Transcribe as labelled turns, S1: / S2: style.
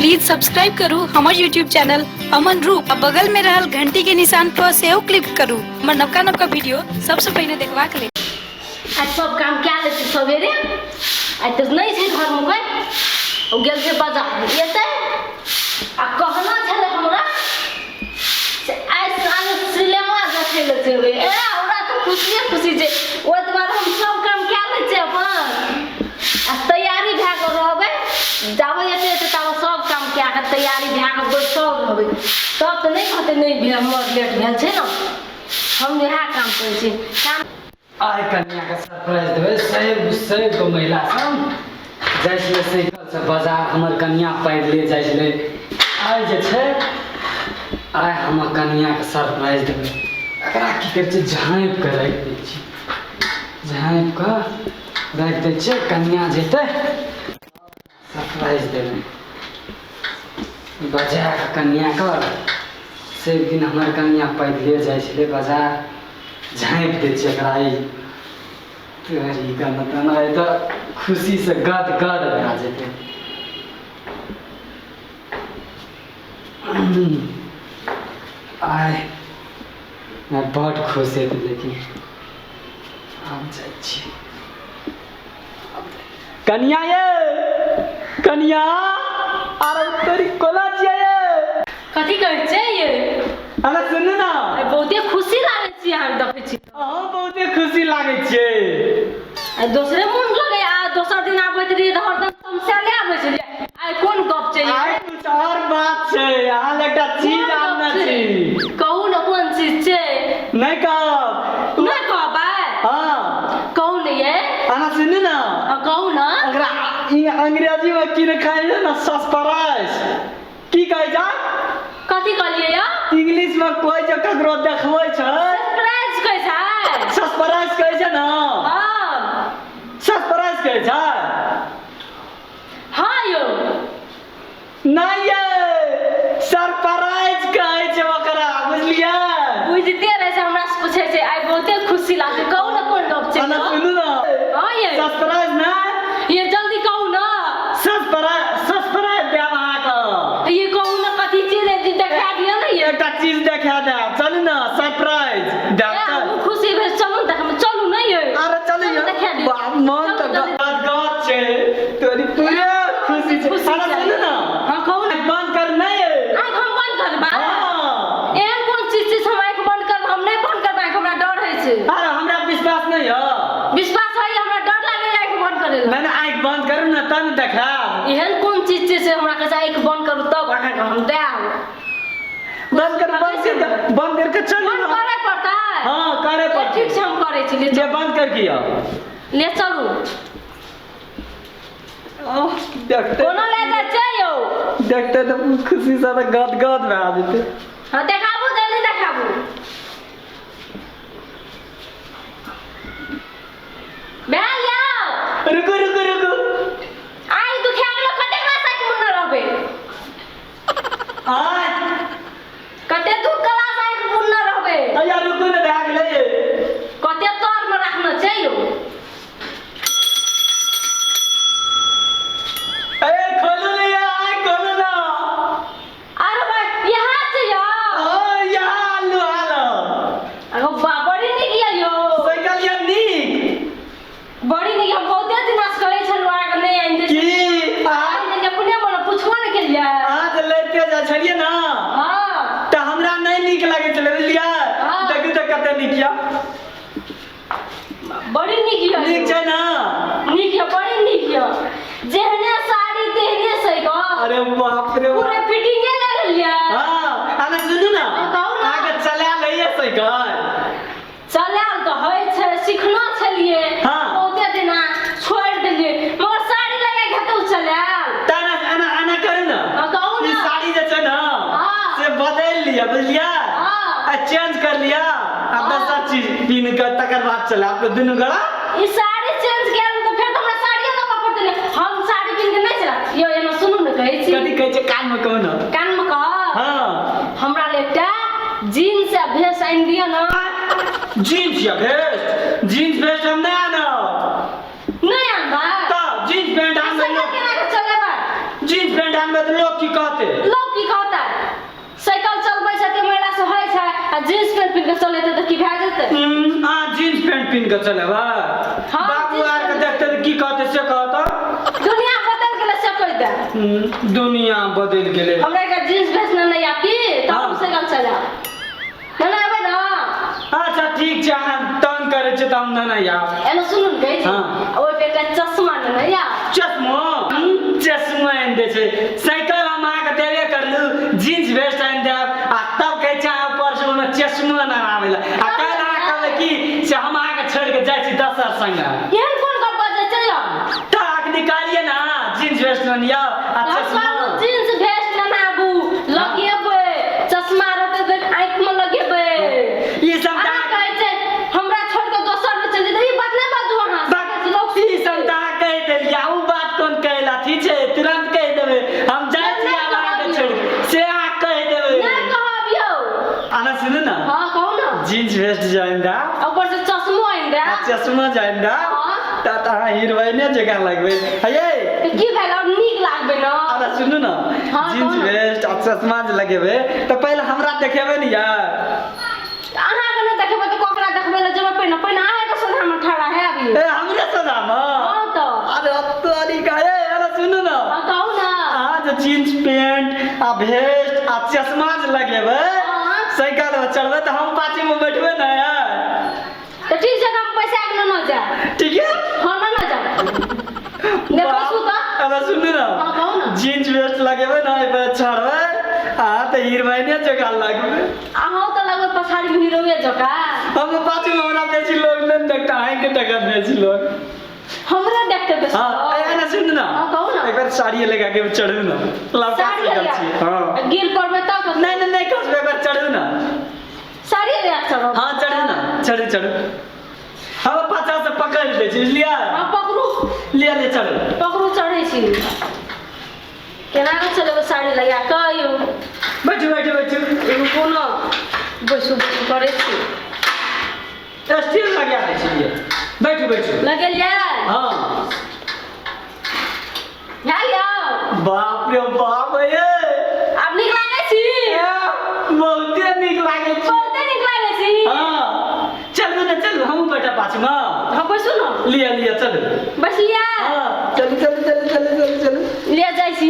S1: Please subscribe करू हमर YouTube channel Aman रूप आ बगल में रहल घंटी के निशान पर सेहो क्लिक करू हमर नवका नवका वीडियो सबसे पहिने देखबाक लेल।
S2: आइ सब काम कए लै छी सवेरे। आइ तऽ नहि छै घरमे कोइ, ओ गेल छै बाजार। एतै आ कहना छलै हमरा से आइ साँझ सिनेमा देखै लए जेबै। ए हमरा तऽ खुशिये खुशी छै, ओहि दुआरे हम सब काम कए लै छियै अपन आ तैयारी भए कऽ रहबै। जाबै एतै एतै ताबे सब काम कए कऽ तैयारी भए कऽ बैसल रहबै, तब तऽ नहि कहतै नहि भेल, हमर लेट भेल छै ने। हम इएह काम करै छी काम।
S3: आइ कन्याके सरप्राइज देबै। सैब सैब गो महिला सब जाइ छलै साइकिलसँ बाजार, हमर कन्या पैदले जाइ छलै। आइ जे छै आइ हमर कन्याके सरप्राइज देबै। एकरा की करै छियै, झाँपि कऽ राखि दै छियै, झाँपि कऽ राखि दै छियै। कन्या जेतै सरप्राइज देबै बजा कऽ कन्याके। से एक दिन हमर कन्या पैदले जाइ छलै बाजार। झाँपि दै छियै एकरा। ई तोरी गाना ताना आइ तऽ खुशीसँ गद गद भए जेतै। आइ बड्ड खुश हेतै। लेकिन आब जाइ छियै। कनिया ये, कनिया, अरे तोरी कोना छियै ये?
S2: कथी कहै छै ये?
S3: अरे सुनू ना।
S2: आइ बहुते खुशी लागै छी अहाँके देखै छी।
S3: अहूँ बहुते खुशी लागै छियै।
S2: आइ दोसरे मोन लगै। आ दोसर दिन आबैत रहियै तऽ हरदम तमसाले आबै छलियै। आइ कोन गप छै ये?
S3: आइ कुछ और बात छै। अहाँ लग एकटा चीज
S2: कोन गप
S3: आनने
S2: छै?
S3: छी।
S2: कहू ने, कोन चीज छै?
S3: नहि कहब।
S2: नहि कहबै?
S3: हाँ।
S2: कहू ने ये।
S3: अहाँ सुनू ना।
S2: हाँ, कहू ने।
S3: ओकरा ई अंग्रेजी में की ने कहै छै ने, सरप्राइज की कहै छै?
S2: कथी कहलियै यौ?
S3: इंग्लिश में कोई जे ककरो देखबै छै।
S2: सरप्राइज कहै छै।
S3: सरप्राइज कहै छै ने?
S2: हाँ।
S3: सरप्राइज कहै छै।
S2: हाँ यौ।
S3: नहि ये, सरप्राइज कहै छै ओकरा, बुझलियै?
S2: बुझिते रहै छै, हमरा से पूछै छै। आइ बहुते खुशी लागै। कहू ने, कोन गप छै?
S3: अना सुनू ना।
S2: हाँ ये।
S3: सरप्राइज ना।
S2: ये जल्दी कहू ना।
S3: सरप्राइज, सरप्राइज देब अहाँके।
S2: ये कहू ने, कथी चीज है जे देखा दिअ ने ये।
S3: एकटा चीज देखा देब, चलू ने, सरप्राइज देब।
S2: ए,
S3: चल।
S2: हमहूँ खुशी भेल। चलू ने देखबै, चलू ने ये।
S3: अरे चलू।
S2: चलू, देखा दिअ।
S3: बाप, मन तऽ
S2: चलू, जल्दी।
S3: गद गद छै। तोरी पूरा खुशी छै।
S2: खुशी
S3: अरे
S2: छै।
S3: सुनू ना।
S2: हाँ, कहू ने।
S3: आँखि बंद कर नहीं।
S2: आँखि हम बंद करबै?
S3: हाँ।
S2: एहन कोन चीज छै से हम आँखि बंद करब? हम नहि बंद करबै आँखि, हमरा डर होइ छै।
S3: अरे हमरा विश्वास नहीं है।
S2: विश्वास है, हमरा डर लागै आँखि बंद करै लए।
S3: नहीं नहीं, आँखि बंद करू ना तब ने देखाब।
S2: एहन कोन चीज छै से हमरा कहै छै आँखि बंद करू तब अहाँके हम देब?
S3: बंद कर, बंद कर, बंद करके चलू
S2: बंद
S3: ना।
S2: करे पड़तै?
S3: हाँ, करे पड़तै।
S2: ठीक छै, हम करै छी। ले
S3: जे
S2: चलू।
S3: बंद कर किया।
S2: ले चलू।
S3: आह, देखते
S2: कोनो ले जाइ छै यौ?
S3: देखते तऽ खुशी से तऽ गद गद भए जेतै।
S2: हाँ, देखाबू, जल्दी देखाबू। भेल यौ?
S3: रुकू रुकू रुकू।
S2: आइ दुखा गेलो। कते क्लास आँखि मुन्ने रहबै?
S3: आय।
S2: कते दू क्लास आँखि मुन्ने रहबै?
S3: अया रुकू ने, भए गेलै।
S2: कते तरमे राखना छै यौ?
S3: ए खोलू ने ये, आय खोलू ना।
S2: अरे भाई, यहाँ छै यौ?
S3: ओ यहाँ आलू आलो।
S2: अगो बा, बड़ी नीक यऽ यौ।
S3: साइकिल ये नीक।
S2: बड़ी नीक। हम बहुते दिना से कहै छलहुँ अहाँके, नहि आनि दै।
S3: की
S2: आनि देलियै, अपने मने पुछबो नहि केलियै।
S3: अहाँ जे लड़िते जाइ छलियै ने तऽ हमरा नहि नीक लागै छलै, बुझलियै?
S2: हाँ।
S3: देखू तऽ कते नीक यऽ।
S2: बड़ी नीक यऽ।
S3: नीक छै ने?
S2: नीक यऽ, बड़ी नीक यऽ। जेहने साड़ी तेहने साइकिल।
S3: अरे बाप रे बाप।
S2: पूरे फिटिंगे ले लेलियै।
S3: हाँ, अहाँ सुनू ना।
S2: हाँ, कहू ना।
S3: अहाँके चला लैये साइकिल?
S2: चलायल तऽ होइ छै, सिखनो छलियै। बहुते दिना छोड़ि देलियै, मगर साड़ी लगा के तऽ चलायल।
S3: तऽ एना एना एना करू ने।
S2: हाँ, कहू
S3: ई
S2: ना।
S3: साड़ी जे छै ने से बदलि लिअ, बुझलियै?
S2: हाँ।
S3: आ चेंज कर लिअ आ दोसर चीज पीन कऽ तकर बाद चलायब तऽ दुनू गोरा।
S2: ई साड़ी चेंज कयल तऽ फेर तऽ हमरा साड़िये लेबऽ पड़तै ने। हम साड़ी पिन्ह के नहि चलब यौ। एना सुनू ने, कहै छी।
S3: कथी कहै छै? कानमे कहू ने।
S2: कानमे कह।
S3: हाँ।
S2: हमरा ले एकटा जीन्स आ भेस आनि दिअ ने।
S3: जीन्स या भेस्ट? जीन्स भेस्ट हम नहि आनब।
S2: नहि आनबै?
S3: तऽ जीन्स पेंट आनबै?
S2: साइकिल केना के चलेबै?
S3: जीन्स पेंट आनबै। चलबै तऽ लोग की कहतै?
S2: लोग की कहतै? साइकिल चलबै छै तऽ महिला से होइ छै आ जींस पैंट पहिर के चलेतै तऽ की भए जेतै?
S3: अहाँ जींस पैंट पहिन के चलेबै?
S2: हाँ,
S3: बाबू
S2: जींस
S3: आर के
S2: पैंट।
S3: देखतै तऽ की कहतै से कहत?
S2: दुनिया बदल गेलै से कहि दे।
S3: दुनिया बदलि गेलै।
S2: हमरा के जींस भेजना नहीं आब की तब हम
S3: हाँ।
S2: साइकिल चलायब। नहि नहि एबै ना?
S3: अच्छा ठीक छै, अहाँ तंग करै छियै तऽ हम नहि नहि आयब।
S2: एना सुनू ने कहै छी।
S3: हाँ।
S2: ओहि पे एकटा चश्मा ने या।
S3: चश्मा? चश्मा आनि दै छै। साइकिल हम अहाँके देबे करलू, जींस वेस्ट आनि देब आ तब कहै छै अहाँ ऊपर से ओहिमे चश्मा नहि आबै लए। आ काल्हि अहाँ कहबै कि से हम अहाँके छोड़ि के जाइ छी दोसर संगे।
S2: एहन कोन गप बजै छै यौ?
S3: तऽ अहाँके निकालिए ने जींस वेस्ट ने यौ आ
S2: हम
S3: चश्मा।
S2: कहलहुँ जींस भेस्ट ने आबू लगेबै, चश्मा रहतै तऽ आँखिमे लगेबै।
S3: ई सब
S2: अहाँ
S3: तऽ
S2: कहै छै हमरा छोड़ि कऽ दोसर मे चलि जेतै, ई बात नहि बाजू अहाँ। लोक
S3: ई सब तऽ अहाँ कहि देलियै, ओ बात कोन कहै लए अथी छै, तुरन्त कहि देबै हम जाइ छी
S2: नहि
S3: आब अहाँके
S2: कहब।
S3: छोड़ि के, से अहाँ कहि देबै।
S2: नहि कहब यौ।
S3: आना सुनू ने।
S2: हाँ कहू ने।
S3: जींस वेस्ट join दा
S2: ऊपर से चश्मो आनि दे।
S3: आ चश्मा जॉइन दा।
S2: हाँ।
S3: तऽ अहाँ हीरोइने जकाँ लगबै हे।
S2: तऽ की भेल, आओर नीक लागबै ने?
S3: आना सुनू ने।
S2: हाँ,
S3: जींस
S2: कहू ने।
S3: वेस्ट आ चश्मा जे लगेबै तऽ पहिले हमरा देखेबै ने यार।
S2: अहाँके नहि देखेबै तऽ ककरा देखबै लए जेबै? पहिने पहिने अहाँके सोझामे ठाढ़ा है अभी।
S3: ए हमरे सोझामे?
S2: हाँ तऽ।
S3: अरे तोरी का, ए अरे सुनू ने।
S2: हाँ कहू ने।
S3: अहाँ जे जींस पैंट आ भेस्ट आ चश्मा जे लगेबै,
S2: हाँ।
S3: साइकिल पर चढ़बै तऽ हम पाछू में बैठबै ने यार।
S2: तऽ ठीक छै, तऽ हम पैसा के न जाए।
S3: ठीक है।
S2: हाँ न न जाए ने बैसू तऽ।
S3: अरे सुनू ने।
S2: हाँ कहू ने।
S3: जींस वेस्ट लगेबै ने, एहि पर चढ़बै अहाँ तऽ हीरोइने जकाँ लगबै।
S2: अहाँ तऽ लगबै पछाड़ी में हीरोए जकाँ।
S3: हम पाछू में हमरा बेसी लोग नहीं देखता, अहीं के देखत बेसी लोग।
S2: हमरा देखते बेसी
S3: हाँ
S2: लोग।
S3: ए ना सुनू ना।
S2: हाँ कहू ना।
S3: एक बार साड़ी लगा के चढ़ू ना, लड़का
S2: साड़ी
S3: साइकिल
S2: लगा
S3: छी। हाँ।
S2: गिर पड़बै तऽ?
S3: नहीं नहीं नहीं कसबे, एक बार चढ़ू ना।
S2: साड़ी लगा के चढ़ब?
S3: हाँ चढ़ू ना, चढ़ू चढ़ू, हम पाछा से पकड़ लै छी, बुझलियै?
S2: हाँ पकड़ू।
S3: लिअ लिअ चढ़ू।
S2: पकड़ू, चढ़ै छी। केना कऽ चलेबै साड़ी लगा कऽ यौ?
S3: बैठू बैठू बैठू।
S2: एगो कोनो बैसू बैसू करै छी।
S3: स्टील लगा दै छी, लिअ बैठू बैठू।
S2: लगेलियै?
S3: हाँ।
S2: भए यौ।
S3: बाप रे बाप ये।
S2: आब नीक लागै छी?
S3: ए, बहुते नीक लागै छै।
S2: बहुते नीक लागै छी।
S3: हाँ चलू ने चलू, हमहूँ बैठा पाछू में।
S2: हाँ बैसू ने।
S3: लिअ लिअ चलू।
S2: बैसलियै?
S3: हाँ चलू चलू चलू चलू चलू चलू।
S2: लिअ जाइ छी।